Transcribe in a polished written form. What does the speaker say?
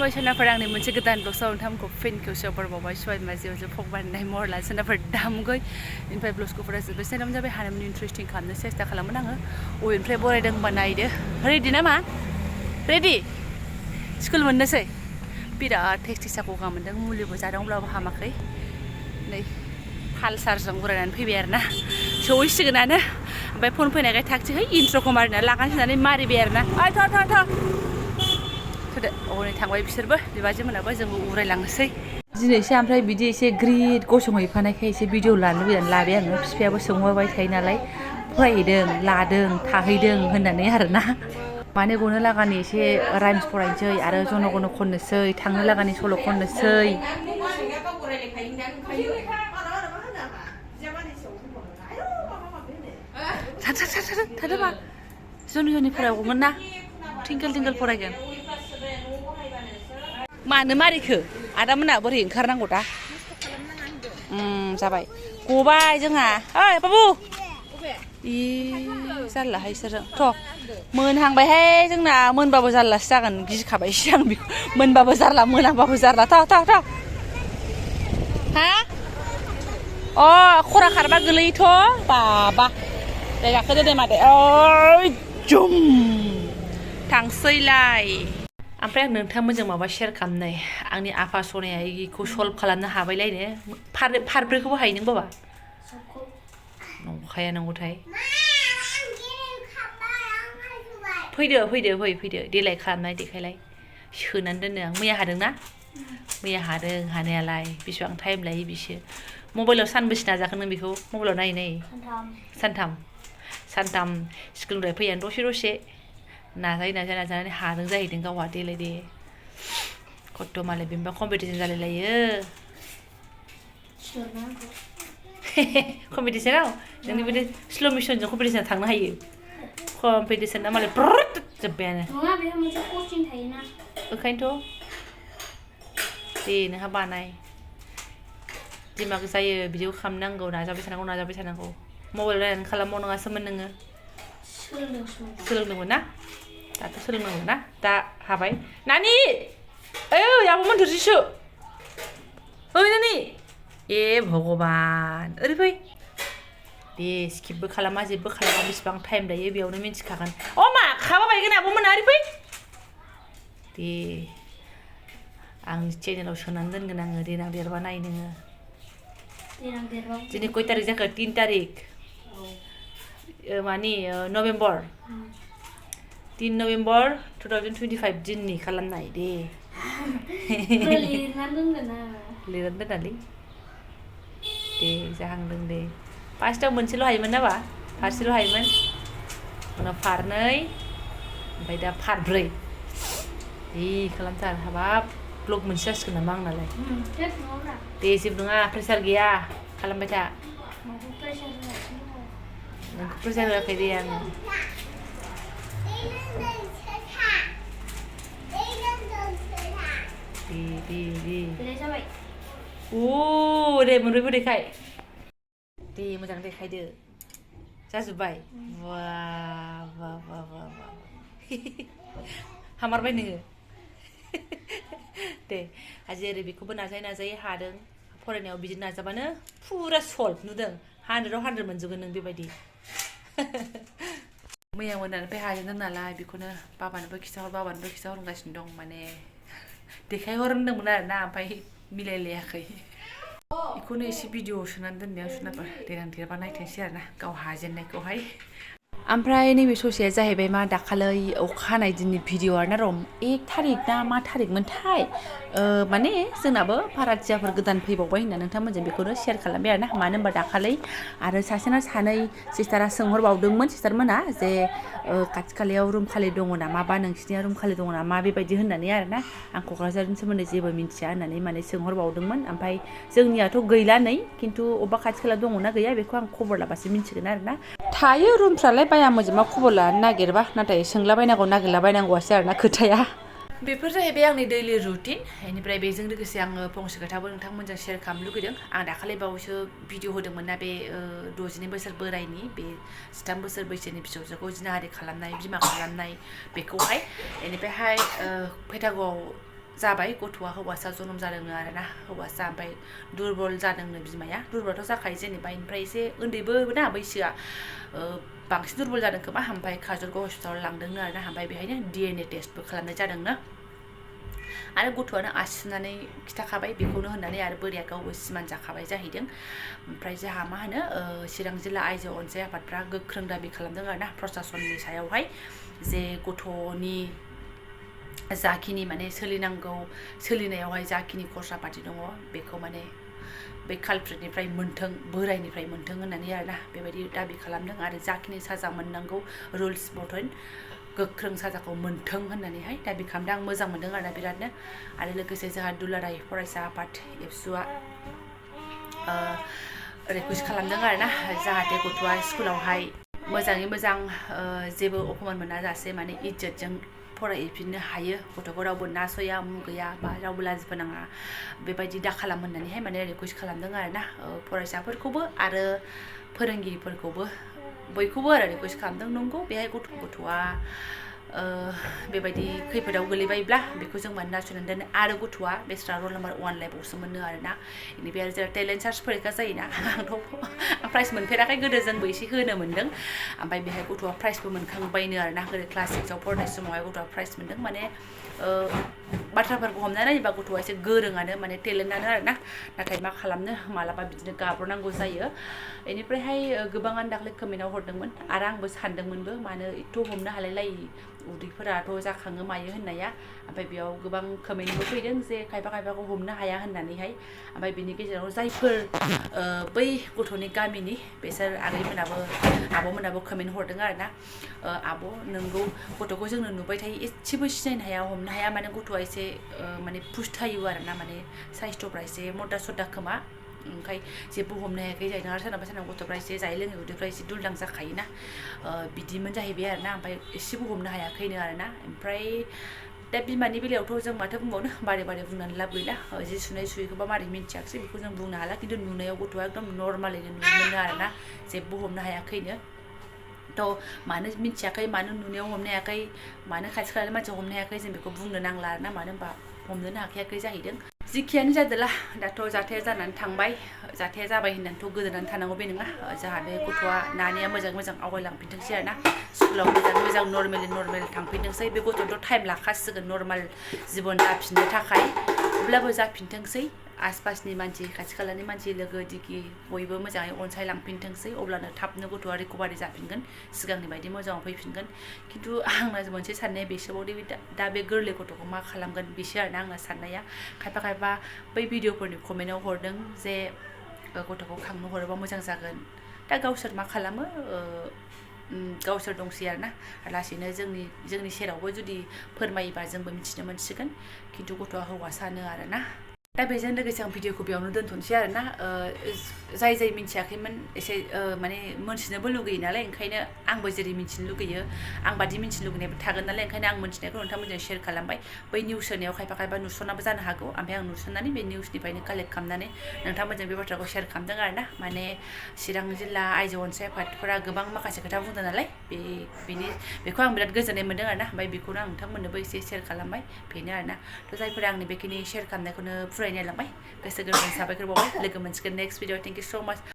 खुलुमबाय सोनाफोर आंनि मोनसे गोदान ब्लगआव नोंथांमोनखौ फिन खेबसेयाव बरबावबाय सबाय बिमाजों फक बानायनाय महरला सोनाफोर दामगै ओमफ्राय ब्लगखौ फरायजोब्बाय सोनाम जाबाय हानामनि इन्ट्रेस्टिं खालामनो सेस्था खालामोन आङो अबेनिफ्राय बरायदों होनबा नायदो रेडि नामा रेडि स्कुल मोननोसै बिराद टेस्टि सा गगा मोन्दों मुलिबो जादों अब्लाबो हामाखै नै पालसारजों बरायनानै फैबाय आरोना सहैसिगोनानो ओमफ्राय फन फैनायखाय थागसै है इन्ट्र'खौ मारिना लागानसै होननानै मारिबाय आरोना ओइ थ'दो हनै थांबाय बिसोरबो बिबाजै मोनाबो जोंबो उरायलांनोसै दिनैसो ओमफ्राय बिदि एसे ग्रिद गसंहैफानायखाय एसे भिडिअ लानो लुबैनानै लाबाय आङो बिफायाबो सोंहरबाय थायो नालाय फरायहैदों लादों थाहैदों होननानै आरोना माने गनो लागानि एसे राइम्स फरायनोसै आरो जन' गन' खननोसै थांनो लागानि सल' खननोसै थादो मा जनि फरायगौमोन ना थिंकोल फरायगोन मानो मारिखो आदामोना बोरै ओंखारनांगौ दा जाबाय गबाय जोंहा ओइ बाबु जारलाहाय इसोरजों थ' मोनहांबायहाय जोंना मोनबाबो जारलासो जागोन गिखाबायसो आं बेखौ मोनबाबो जारला मोनाबाबो जारला थ' हा अ खरा खारबा गोलैयोथ' बाबा दे गाखोदो दे मादै ओइ जुम थांसैलाय ओमफ्राय आं नोंथांमोनजों माबा शेयार खालामनाय आंनि आफा सनाया इखौ सल्भ खालामनो हाबायलायनो फारब्रैखौबो हायो नों बाबा नंखाया नंगौथाय फैदो देलाय खालामनाय देखायलाय सोनानै दोनो आं मैया हादोंना मैया हादों हानायालाय बेसेबां टाइम लायो बिसो मबाइलाव सानबेसे नाजाखो नों बेखौ मबाइलाव नायै सानथाम स्कुलनिफ्राय फैयानो दसे नाजानानै हादों जाहैदों गावहा देलाय दे खथ' मालाय बेनोबा कम्पिटिसन जालायलायो कम्पिटिसनाव नोंनि बिदि स्ल' मिसनजों कम्पिटिसनाव थांनो हायो कम्पिटिसना मालाय ब्रुट जोब्बायानो ओंखायनोथ' दे नोंहा बानाय दिमाग जायो बिदिखौ खालामनांगौ नाजाबाय थानांगौ मबाइल नायनानै खालामबाव नङासोमोन नोङो सोलोंदोंमोन ना दाथ' सोलोंनांगौ ना दा हाबाय नानि ओइ आब'मोन थोरसिसो ओइ नानि ए भगबान ओरै फै दे स्किपबो खालामा जेबो खालामा बेसेबां टाइम लायो बेयावनो मिन्थिखागोन अ मा खाबा बायगोन आब'मोना ओरै फै दे आंनि चेनेलाव सोनानै दोनगोन आङो देनां देरबा नाय नोङो दिनै कय तारिख जाखो 3 तारिख मानि नभेम्बर 3 नभेम्बर 2025 दिननि खालामनाय दे लिरनानै दोनालै दे जाहांदों दे फार्स्टआव मोनसेल' हायोमोन नामा फारसेल' हायोमोन उनाव फारनै ओमफ्राय दा फारब्रै खालामथार हाबाब ब्लग मोनसे जासिगोन नामा आंनालाय दे जेबो नङा प्रेसार गैया खालामबाय था नोंखौ प्रेसार होआखै दे आङो दे मोनब्रैबो देखाय दे मोजां देखायदो जाजोब्बाय वा हामारबाय नोङो दे आजि ओरै बेखौबो नाजायै हादों फरायनायाव बिदि नाजाबानो फुरा सल्भ नुदों 100 आव 100 मोनजोबगोन नों बेबायदि मैया मोनानिफ्राय हाजेनदों नालाय बेखौनो बाबानोबो खिथाहरगासिनो दं माने देखायहर होनदोंमोन आरोना ओमफ्राय मिलायलायाखै बेखौनो एसे भिडिअ सोनानै दोननायाव सोनाबा देनां देरबा नायथोंसै आरोना गाव हाजेननायखौहाय ओमफ्राय नैबे ससेया जाहैबाय मा दाखालै अखा हानाय दिननि भिडिअ आरोना 1 तारिख ना मा तारिखमोनथाय माने जोंनाबो भाराथियाफोर गोदान फैबावबाय होनना नोंथांमोनजों बेखौनो शेयार खालामबाय आरोना मानो होनबा दाखालै आरो सासेना सानै सिस्टारा सोंहरबावदोंमोन सिस्टारमोना जे खाथि खालायाव रुम खालि दङ नामा बा नोंसिनिया रुम खालि दङ नामा बेबायदि होननानै आरोना आं क'क्राझारनि सोमोन्दै जेबो मिन्थिया होननानै माने सोंहरबावदोंमोन ओमफ्राय जोंनियाथ' गैला नै खिन्थु अबेबा खाथि खाला दङना गैया बेखौ आं खबर लाबासो मिन्थिगोन आरोना थायो रुमफ्रालाय बाया मोजोमा खबर लानो नागिरबा नाथाय नागिरलाबायनांगौआसो आरोना खोथाया बेफोर जाहैबाय आंनि दैलि रुटिन बेनिफ्राय बेजों लोगोसे आङो फंसे खोथाबो नोंथांमोनजों शेयार खालामनो लुगैदों आं दाखालि बावैसो भिडिअ होदोंमोन ना बे 62 बोसोर बोरायनि बे 13 बोसोर बैसोनि फिसौजोखौ जिनाहारि खालामनाय बिमा खालामनाय बेखौहाय बेनिफ्रायहाय पेटाग'आव जाबाय गथ'आ हौवासा जोनोम जादोंनो आरोना हौवासा ओमफ्राय दुरबल जादोंनो बिमाया दुरबलथ' जाखायो जेनेबा ओमफ्राय एसे उन्दैबो ना बैसोआ बांसिन दुरबल जादों खोमा ओमफ्राय काजलगाव हस्पिटालाव लांदोंनो आरोना ओमफ्राय बेहायनो DNA टेस्टबो खालामनाय जादोंनो आरो गथ'आनो आसि सुनानै खिथाखाबाय बेखौनो होननानै आरो बोराया गावबो सिमान जाखाबाय जाहैदों ओमफ्राय जोंहा मा होनो चिरां जिल्ला आइजो अनसाय आफादफ्रा गोख्रों दाबि खालामदों आरोना प्रसासननि सायावहाय जे गथ'नि जाखिनि माने सोलिनायावहाय जाखिनि खरसा पाति दङ बेखौ माने बे कालप्रिटनिफ्राय मोन्थों बोरायनिफ्राय मोन्थों होननानै आरोना बेबायदि दाबि खालामदों आरो जाखिनि साजा मोननांगौ रुल्स मथन गोख्रों साजाखौ मोन्थों होननानैहाय दाबि खालामदों आं मोजां मोनदों आरोना बिरादनो आरो लोगोसे जोंहा दुलाराय फरायसा आफाद एबसुआ रिकुवेस्ट खालामदों आरोना जाहाथे गथ'आ स्कुलावहाय मोजाङै मोजां जेबो अपमान मोनाजासे माने इज्जतजों फरायफिननो हायो गथ'खौ रावबो नासया मुगैया बा रावबो लाजिफोनाङा बेबायदि दा खालाम होननानैहाय माने रिकुवेस्ट खालामदों आरोना फरायसाफोरखौबो आरो फोरोंगिरिफोरखौबो बयखौबो आरो रिकुवेस्ट खालामदों नंगौ बेहाय गथ'आ बेबायदि खैफोदाव गोलैबायब्ला बेखौ जों माने नासयनानै दोनो आरो गथ'आ बेस्रा रल नाम्बार 1 लाइफआवसो मोनो आरोना बेनिफ्राय आरो जोंहा टेलेन्ट सार्च फरिखा जायोना आं प्राइज मोनफेराखै गोदो जोंबो एसे होनो मोन्दों ओमफ्राय बेहाय गथ'आ प्राइजबो मोनखांबायनो आरोना गोदो क्लास 6आव फरायनाय समावहाय गथ'आ प्राइज मोन्दों माने बाथ्राफोरखौ हमना नायोबा गथ'आ एसे गोरोङानो माने टेलेन्टआनो आरोना नाथाय मा खालामनो मालाबा बिदिनो गाब्र'नांगौ जायो बेनिफ्रायहाय गोबाङानो दाख्लै कमेन्टआव हरदोंमोन आरो आंबो सानदोंमोनबो मानो एथ' हमनो हालायलायि उदैफोराथ' जाखाङो मायो होननाया ओमफ्राय बेयाव गोबां कमेन्टबो फैदों जे खायफाखौ हमनो हाया होननानैहाय ओमफ्राय बिनि गेजेराव जायफोर बै गथ'नि गामिनि बेसोर आगैमोनाबो आब'मोनाबो कमेन्ट हरदों आरोना आब' नोंगौ गथ'खौ जोंनो नुबाय थायो एसेबो सिनायनो हाया हमनो हाया माने गथ'आ एसे माने पुस्थायो आरोना माने साइस्थ'फ्रा एसे मदा सदा खोमा ओंखाय जेबो हमनो हायाखै जाहैदों आरो सोरनाबा गथ'फ्रा एसे जायै लोङै उदैफ्रा एसे दुलदां जाखायोना बिदिमोन जाहैबाय आरोना ओमफ्राय एसेबो हमनो हायाखैनो आरोना ओमफ्राय दा बिमानि बेलायावथ' जों माथो बुंबावनो बारे बुंनानै लाब गैला जि सुनाय सुयैखौबा मारै मिन्थियाखिसै बेखौ जों बुंनो हाला खिन्थु नुनायाव गथ'आ एकदम नर्मालैनो नुनो मोनो आरोना जेबो हमनो हायाखैनो थ' मानो मिन्थियाखै मानो नुनायाव हमनो हायाखै मानो खाथि खालानि मानसिया हमनो हायाखै जों बेखौ बुंनो नांला आरोना मानो होनबा हमनोनो हाखायाखै जाहैदों जिखियानो जादोला दाथ' जाथाया जानानै थांबाय जाथाया जाबाय होननानैथ' गोदोनानै थानांगौ बे नङा जोंहा बे गथ'आ नानिया मोजां आवगायलांफिनथोंसै आरोना स्कुलाव मोजां नर्मेल थांफिनथोंसै बे गथ'थ' टाइम लाखासिगोन नर्माल जिबन जाफिननो थाखाय अब्लाबो जाफिनथोंसै आसपासनि मानसि खाथि खालानि मानसि लोगो दिगि बयबो मोजाङै अनसायलांफिनथोंसै अब्लानो थाबनो गथ'आ रिकभारि जाफिनगोन सिगांनि बायदि मोजाङाव फैफिनगोन खिन्थु आंना मोनसे साननाया बेसोबावदि दा बे गोरलै गथ'खौ मा खालामगोन बेसो आरोना आंना साननाया खायफा बै भिडिअफोरनि कमेन्टआव हरदों जे गथ'खौ खांनो हरोबा मोजां जागोन दा गावसोर मा खालामो गावसोर दंसै आरोना लासैनो जोंनि सेरावबो जुदि फोरमायोबा जोंबो मिथिनो मोनसिगोन खिन्थु गथ'आ हौवासानो आरोना दा बेजों लोगोसे आं भिडिअखौ बेयावनो दोनथ'नोसै आरोना जाय मिन्थियाखैमोन एसे माने मोनथिनोबो लुगैयो नालाय ओंखायनो आंबो जेरै मिन्थिनो लुगैयो आं बादि मिन्थिनो लुगैनायबो थागोन नालाय ओंखायनो आं मिन्थिनायखौ नोंथांमोनजों शेयार खालामबाय बै निउस होनायाव खायफा नुसनाबो जानो हागौ ओमफ्राय आं नुसननानै बे निउसनिफ्रायनो कालेक्ट खालामनानै नोंथांमोनजों बे बाथ्राखौ शेयार खालामदों आरोना माने चिरां जिल्ला आइजो अनसाय आफादफोरा गोबां माखासे खोथा बुंदों नालाय बेखौ आं बिराद गोजोननाय मोन्दों आरोना ओमफ्राय बेखौनो आं नोंथांमोननोबो एसे शेयार खालामबाय बेनो आरोना थ' जायफोरा आंनि बेखिनि शेयार खालामनायखौनो फरायनाय लांबाय गोसो गोरबोनि साबायखर बावबाय लोगो मोनसिगोन नेक्स्ट भिडिअ थेंक इउ स' माच